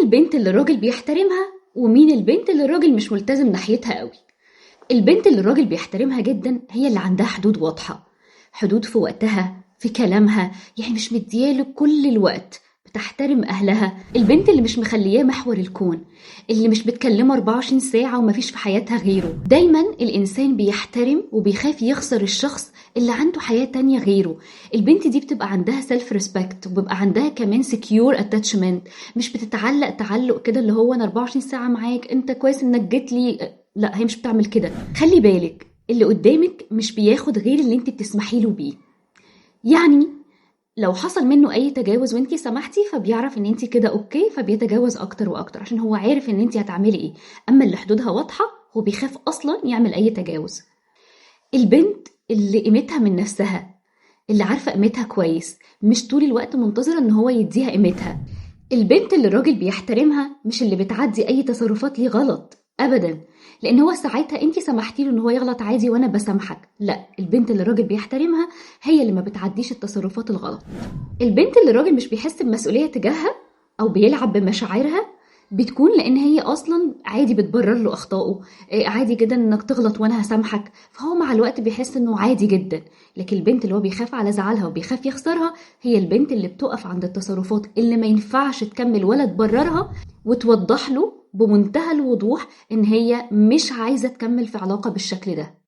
البنت اللي الراجل بيحترمها ومين البنت اللي الراجل مش ملتزم ناحيتها قوي؟ البنت اللي الراجل بيحترمها جدا هي اللي عندها حدود واضحة، حدود في وقتها، في كلامها، يعني مش مدياله كل الوقت، بتحترم أهلها. البنت اللي مش مخلياه محور الكون، اللي مش بتكلمه 24 ساعة ومفيش في حياتها غيره. دايما الإنسان بيحترم وبيخاف يخسر الشخص اللي عنده حياة تانية غيره. البنت دي بتبقى عندها self respect، وبيبقى عندها كمان secure attachment، مش بتتعلق تعلق كده اللي هو أنا 24 ساعة معاك، أنت كويس إنك جيت لي. لا، هي مش بتعمل كده. خلي بالك، اللي قدامك مش بياخد غير اللي انت بتسمحي له بيه. يعني لو حصل منه اي تجاوز وانتي سمحتي، فبيعرف ان انتي كده okay، فبيتجاوز اكتر واكتر عشان هو عارف ان انتي هتعملي ايه. اما اللي حدودها واضحة هو بيخاف اصلا يعمل اي تجاوز. البنت اللي قيمتها من نفسها، اللي عارفه قيمتها كويس، مش طول الوقت منتظره ان هو يديها قيمتها. البنت اللي الراجل بيحترمها مش اللي بتعدي اي تصرفات ليه غلط ابدا، لان هو ساعتها انت سمحتي له ان هو يغلط عادي وانا بسامحك. لا، البنت اللي الراجل بيحترمها هي اللي ما بتعديش التصرفات الغلط. البنت اللي الراجل مش بيحس بمسؤولية تجاهها او بيلعب بمشاعرها بتكون لان هي اصلا عادي بتبرر له اخطائه، عادي جدا انك تغلط وانا هسامحك، فهو مع الوقت بيحس انه عادي جدا. لكن البنت اللي هو بيخاف على زعلها وبيخاف يخسرها هي البنت اللي بتقف عند التصرفات اللي ما ينفعش تكمل ولا تبررها، وتوضح له بمنتهى الوضوح ان هي مش عايزة تكمل في علاقة بالشكل ده.